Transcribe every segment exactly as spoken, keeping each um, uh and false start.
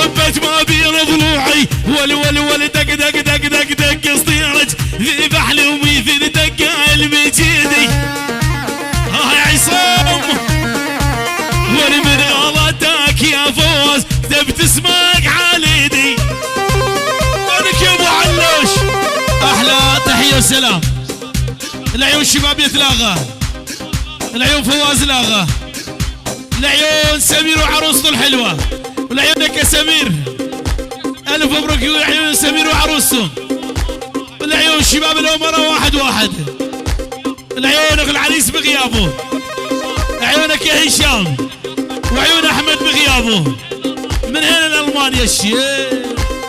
حبت ما بين ضلوعي. ول، ول، ول، دق، دق، دق، دق، دق، صديرك. ذي بحلي وميثل دق المجيدي. ها يا عصام. ول من غلطك يا فوز، تبتسمك على ايدي. ولك يا ابو علوش. احلى تحية وسلام. العيون شباب يتلاغى. العيون فواز لاغا. العيون سمير وعروسته الحلوة. ولعيونك يا سمير. ألف مبروك يا عيون سمير وعروسته. العيون شباب الأمراء واحد واحد. العيونك العريس بغيابه. عيونك يا هشام. وعيون أحمد بغيابه. من هنا لألمانيا الشيء.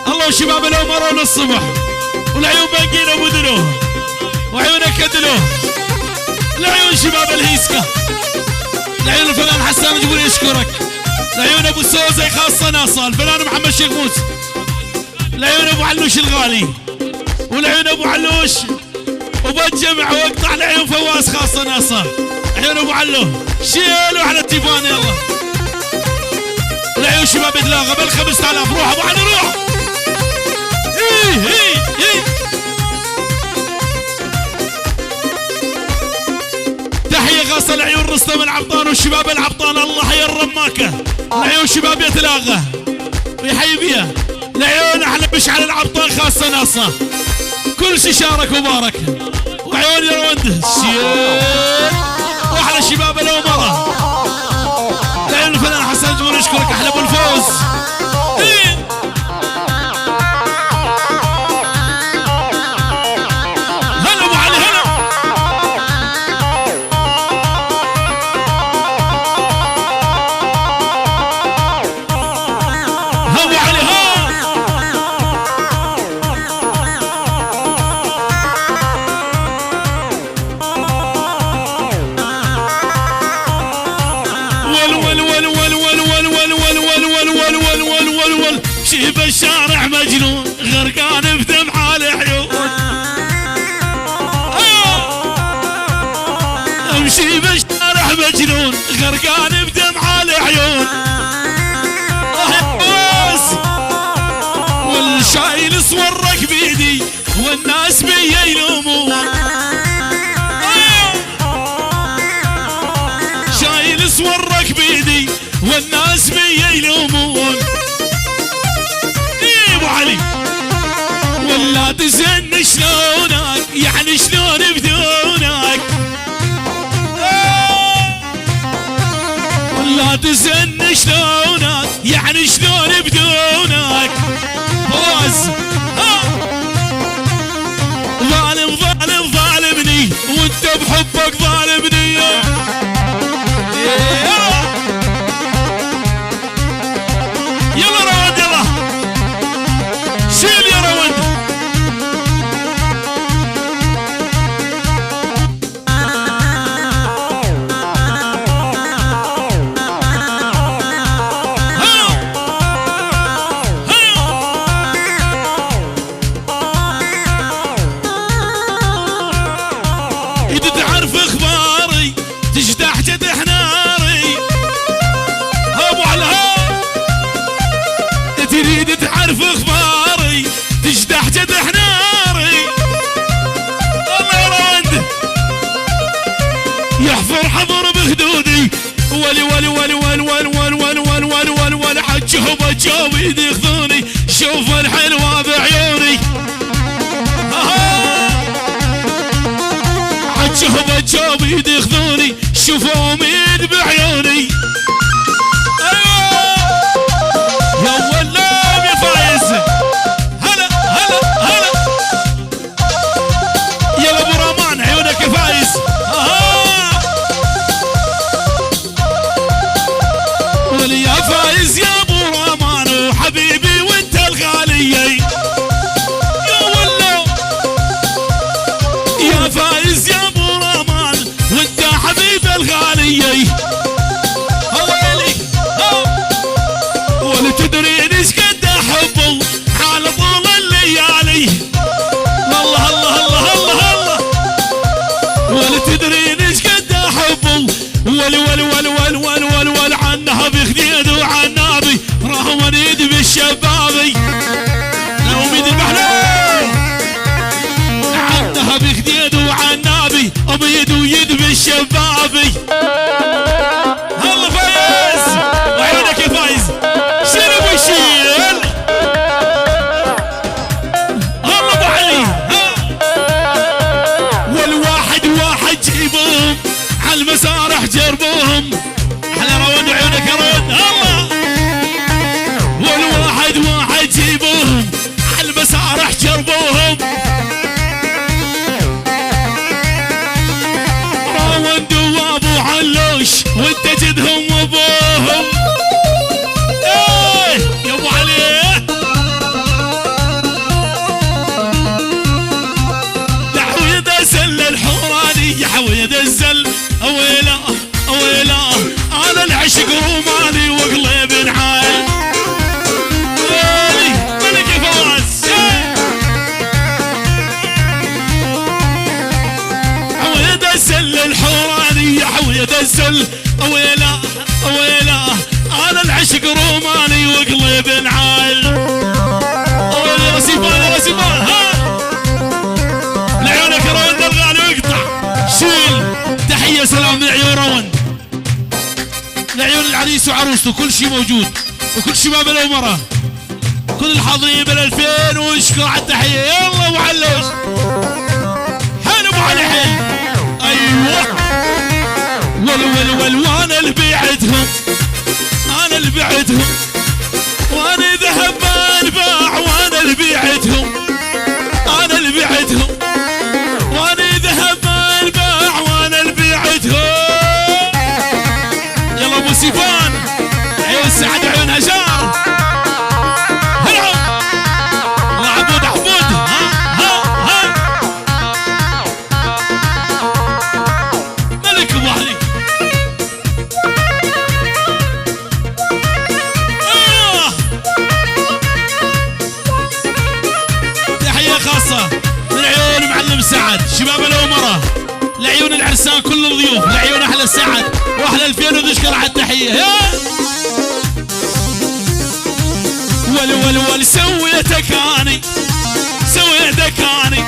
الله شباب الأمراء للصبح. والعيون بنقينا أبو دلو. وعيونك يا دلو. العيون شباب الهيسكا. العيون الفنان حسان جبري يشكرك. العيون أبو سوزي خاصة ناصر. الفنان محمد شيخ موسى. العيون أبو علوش الغالي. والعيون أبو علوش. وبتجمع واقطع العيون فواز خاصة ناصر. عيون أبو علو. شيلوا على التيفان يلا. العيون شباب يتلاغى بال خمسة آلاف. روح أبو علي روح. إيه، إيه، إيه. تحية خاصة لعيون رستم العبطان وشباب العبطان. الله يا الرماكة. العيون شباب يتلاغى. ويحيي بيها. العيون أحلى مشعل العبطان خاصة ناصة. كل شي شارك وبارك. وعيون يا روند. شيت. وأحلى شباب الأومرة. العيون الفنان حسن جمهور يشكرك. أحلى أبو الفوز. إيه. هلا أبو علي، هلا. هبوا عليها. ول، ول، ول. شي بالشارع مجنون، غرقان بدمع العيون. آه. امشي بالشارع مجنون، غرقان بدمع العيون. آه، بس. والشايل صورك بيدي، والناس بيا يلومون. آه. شايل صورك بيدي، والناس بيا يلومون. إيه أبو علي. ولا تزن شلونك، يعني شلون بدونك؟ ولا تزن شلونك، يعني شلون بدونك؟ فواز. ها. ظالم، ظالم، ظالمني، وانت بحبك ظالمني. يلا روند، يلا. شيل يا روند. إذا تعرف أخباري، تجدح جدح ناري. أبو علها. تريد تعرف أخباري، تجدح جدح ناري. الله يرد. يحفر حفر بخدودي. ولي، ولي، ولي، ولي، ولي، ولي، ولي، ولي، ولي، ولي، ولي، حجه بجاوي يدي خذوني، شوف الحلوة بعيوني. آه. حجه بجاوي يدي خذوني، شوفوا مين بعيوني. أيوة. يا ولام يا فايز. هلا، هلا، هلا. يا أبو رامان، عيونك يا فايز. آه. ولي يا فايز يا أبو رامان وحبيبي وانت الغالي. يا ولو. يا فايز يا أبو رامان وانت حبيبي الغالي. شبابي. أميد البحلو. عندها بخديد وعنابي، أميد ويد بالشبابي. هلا فايز، وعيونك يا فايز. شيل أبو شيل. هلا أبو علي. ها. والواحد واحد جيبهم، عالمسارح جربهم. أحلى روند، عيونك يا روند. الله. والواحد واحد جيبوهم، عالمسارح جربوهم. روند وابو علوش، وانت جدهم وابوهم. ايه يا ابو علي. دعوة دزل الحوراني، يا حوي دزل. اويلا، اويلا، انا العشق روماني وقلبي نعال. ويلي، ملك فواز. حويد الزل الحوراني، يا حويد الزل. اويلا، اويلا، انا العشق روماني وقلبي نعال. اويلا يا سيفان، يا سيفان، ها. لعيونك روند الغالي ويقطع. شيل. تحية سلام من عيون روند. لعيون العريس وعروسته، كل شي موجود. وكل شباب الأومرة. كل الحاضرين بالألفين وشكرا على التحية. يلا أبو علوش. حلو أبو علي حيل. أيوة. ول، ول، ول، وأنا اللي بعتهم. أنا اللي بعتهم. وأنا ذهب ما انباع، وأنا اللي بعتهم. أنا اللي بعتهم. وأنا ذهب ما انباع، وأنا اللي بعتهم. يلا أبو سيفان. عيون سعد، عيون هجار. هلا. الله عبود، عبود. ها، ها، ها. ملك أبو علي. آه. تحية خاصة من عيون معلم سعد، شباب الأومرة، لعيون العرسان، كل الضيوف، لعيون أحلى سعد وأحلى ألفين، وتشكر على التحية. يا ول، ول، ول، سويتك أني، سويتك أني،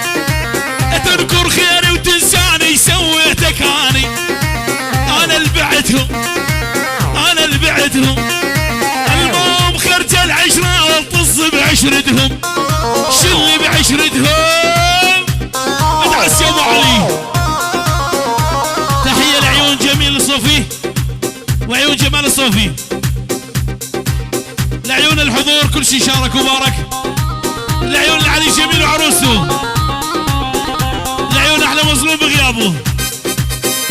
تنكر خيري وتنساني، سويتك أني، أنا اللي بعتهم، أنا اللي بعتهم، المهم خرج العشرة وطز بعشرتهم، شل بعشرتهم. ادعس يا أبو علي. تحية لعيون جميل الصوفي وعيون جمال الصوفي. لعيون الحضور كل شي شارك وبارك. لعيون العريس جميل وعروسته. لعيون أحلى مظلوم بغيابه.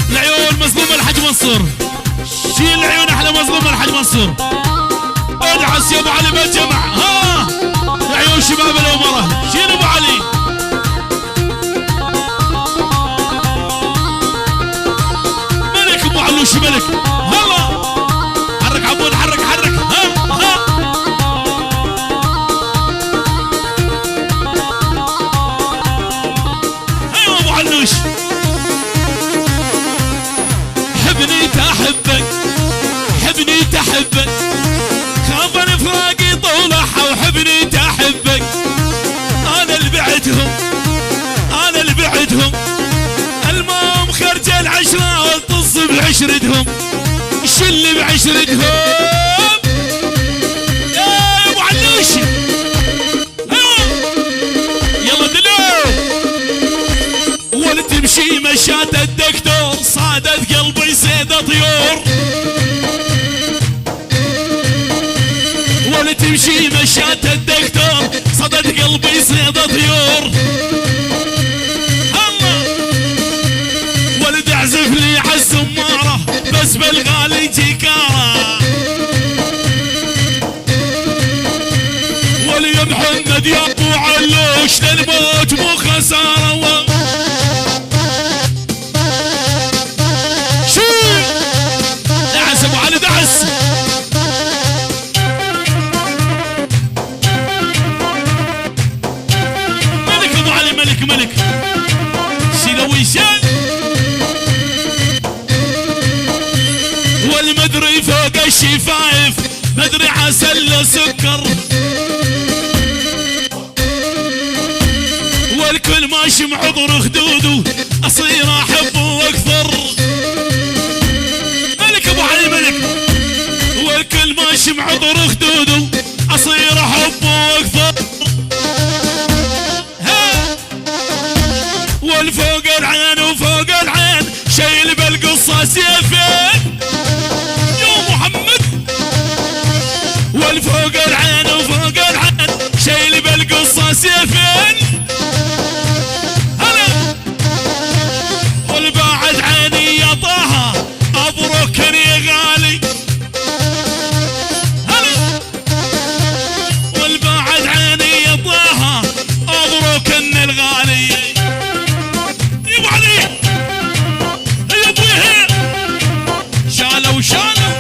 لعيون مظلوم الحاج منصور. شيل لعيون أحلى مظلوم الحاج منصور. ادعس يا أبو علي ما تجمع. ها. لعيون شباب الأومرة. شيل أبو علي. ملك أبو علوش ملك. هلا. حرك عبود، حرك، حرك. ها، ها. أيوة أبو علوش. حبني تحبك، حبني تحبك، خاف من فراقي طولها وحبني تحبك. أنا اللي بعتهم، أنا اللي بعتهم، المهم خرج العشرة والطز بعشرتهم، شل بعشرتهم. يا أبو علوش. يلا دلو. ولتمشي مشات الدكتور، صادت قلبي صيدة طيور. ولتمشي مشات الدكتور، صادت قلبي صيدة طيور. الله. ولد اعزف لي عالزمارة، بس بالغالي جيكارة. ولي محمد يا ابو علوش، للموت مو خسارة و-، شو؟ دعس ابو علي، دعس. ملك ابو علي، ملك، ملك. شيلوي شان. والمدري فوق الشفايف، مدري عسل لو سكر. ماشي معطر خدوده، أصير أحبه أكثر. ملك أبو علي ملك. والكل ماشي معطر خدوده، أصير أحبه أكثر. ها. والفوق العين وفوق العين، شايل بالقصة سيفين. يا محمد. والفوق العين وفوق العين، شايل بالقصة سيفين. هلا. والباعد عيني يا طه، أبروك يا غالي. هلا. والباعد عيني يا طه، أبروك الغالي. يا أبو علي، يا أبويها، شالوا، شالوا.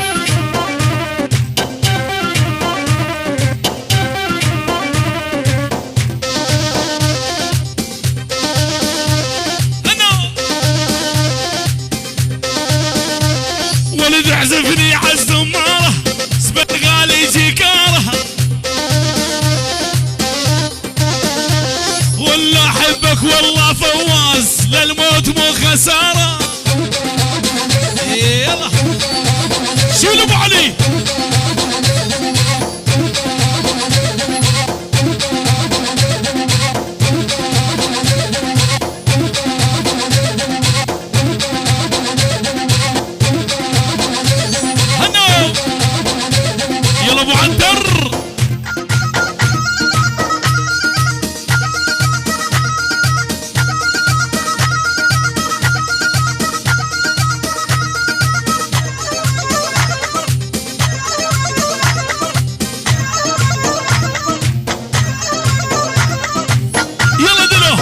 أنا ولد عزفني عالزمارة، زبد غالي جيكارة. والله أحبك والله فواز، للموت مو خسارة. يلا. شيل أبو علي. هنو. يلا أبو عنتر. يلا دلو.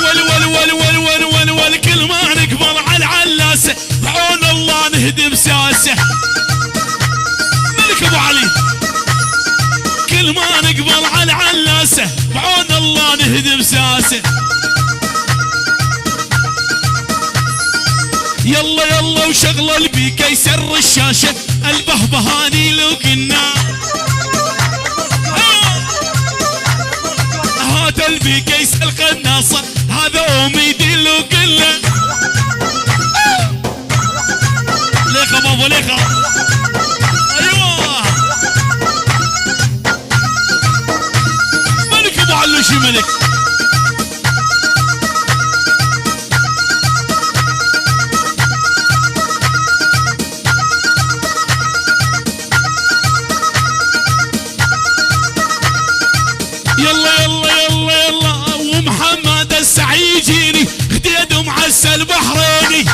ول، ول، ول، كل ما نقبل على العلاسة، بعون الله نهدم ساسة. ملك أبو علي. كل ما نقبل على العلاسة، بعون الله نهدم ساسة. يلا، يلا، وشغل البيكا يسر الشاشة، البهبهاني لو قلنا. هات البيكا يسر القناصة، هذا أمي دي لو قلنا. ليخا بابا، ليخا. أيوة. ملك أبو علوشي ملك. يلا، يلا، يلا، يلا، ومحمد السعيجيني، خديد معسل بحريني.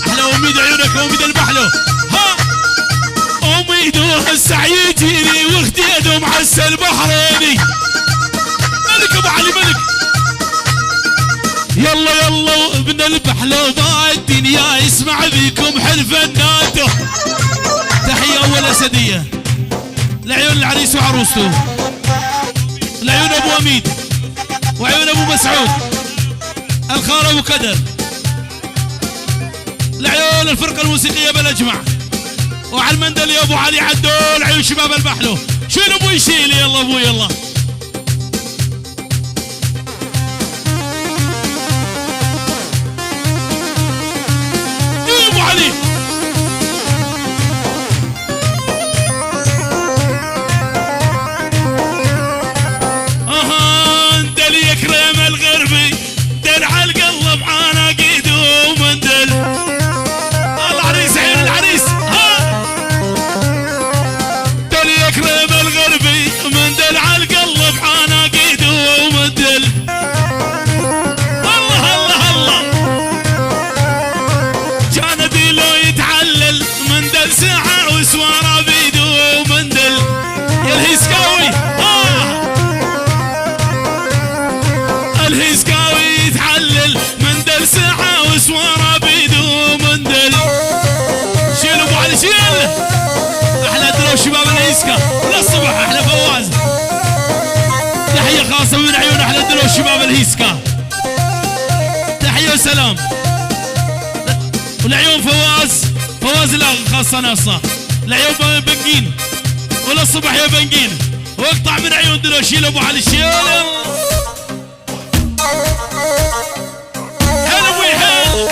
أحلى أميد، عيونك أميد البحلو. ها. أميد السعيجيني، وخديد معسل بحريني. ملك أبو علي ملك. يلا، يلا، وابن البحلو، ما الدنيا يسمع بيكم حلفناته. تحية أول أسدية. لعيون العريس وعروسته، لعيون أبو أميد، وعيون أبو مسعود، الخال أبو كدر، لعيون الفرقة الموسيقية بالأجمع، وعلى المندل يا أبو علي عدول، عيون شباب البحلو. شيل أبوي، شيل، يلا أبوي، يلا. يا أبو علي. أها، أنت اللي يكرم الغربي، دلع القلب عانقيد ومندل. العريس، عيون العريس، ها. دل يكرم الغربي، من دل عالقلب عانقيد ومدل. الله، الله، الله. كان ديلو يتعلل، من دل ساعة وسوارة بيدو ومن دل. يا الهيسكاوي، آه. الهيسكاوي يتعلل، من دل ساعة وسوارة بيدو مندل. شيل أبو علي، شيل. أحلى دلو شباب الهيسكا. للصبح أحلى فواز. تحية خاصة من عيون أحلى دلو شباب الهيسكا. تحية وسلام. ولعيون فواز، فواز لا خاصة ناصة. لعيون بنجين. وللصبح يا بنجين. واقطع من عيون دلو، شيل أبو علي، شيل. هلا أبوي، هلا.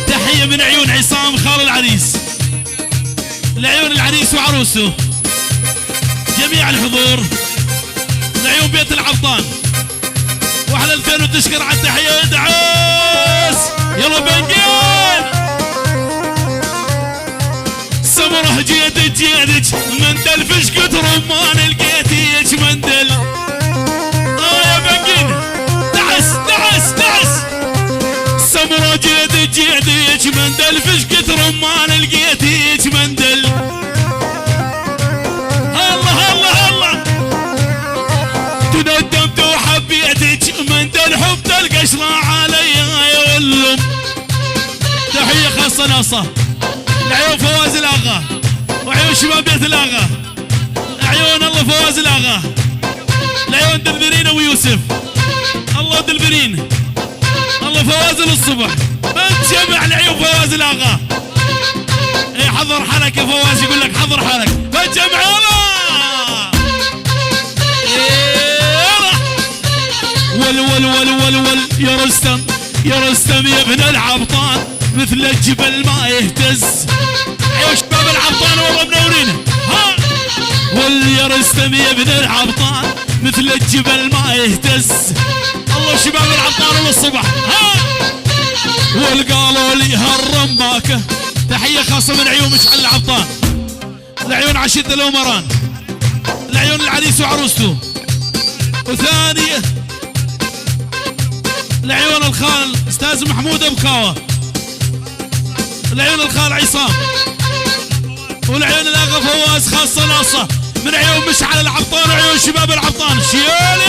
تحية من عيون عصام خال العريس، لعيون العريس وعروسه، جميع الحضور، لعيون بيت العبطان. واحلى الفين وتشكر على التحية ادعس. يلا بنجين. سمره جيدج جيدج، من دلفش قد رمان لقيتيج من دل. اه يا بنجين، دعس دعس دعس. سمره جيدج جيدج، من دلفش قد رمان لقيتيج من دل. الله الله الله. تندمت وحبيتك من دل حب دل قشرة علي يا ولم. تحية خاصة ناصة لعيون فواز الآغا وعيون شباب بيت الآغا. عيون الله فواز الآغا، لعيون دلبرين أبو يوسف. الله دلبرين، الله فواز للصبح. بنجمع لعيون فواز الآغا. اي حضر حالك يا فواز، يقول لك حضر حالك. بنجمع يلا. إيه يلا. ول ول ول ول ول يا رستم، يا رستم يا ابن العبطان، مثل الجبل ما يهتز. ايوه شباب العبطان والله منورين. ها. ول يا رستم يا ابن العبطان، مثل الجبل ما يهتز. الله شباب العبطان والصبح. ها. ول قالوا لي هالرماكة. تحية خاصة من عيون مشعل العبطان. لعيون عشيرة الأمران، لعيون العريس وعروسته، وثاني لعيون الخال أستاذ محمود أبو كاوة، لعيون الخال عصام، ولعيون الأخ فواز خاصة ناصة، من عيون مشعل العبطان وعيون شباب العبطان. شيال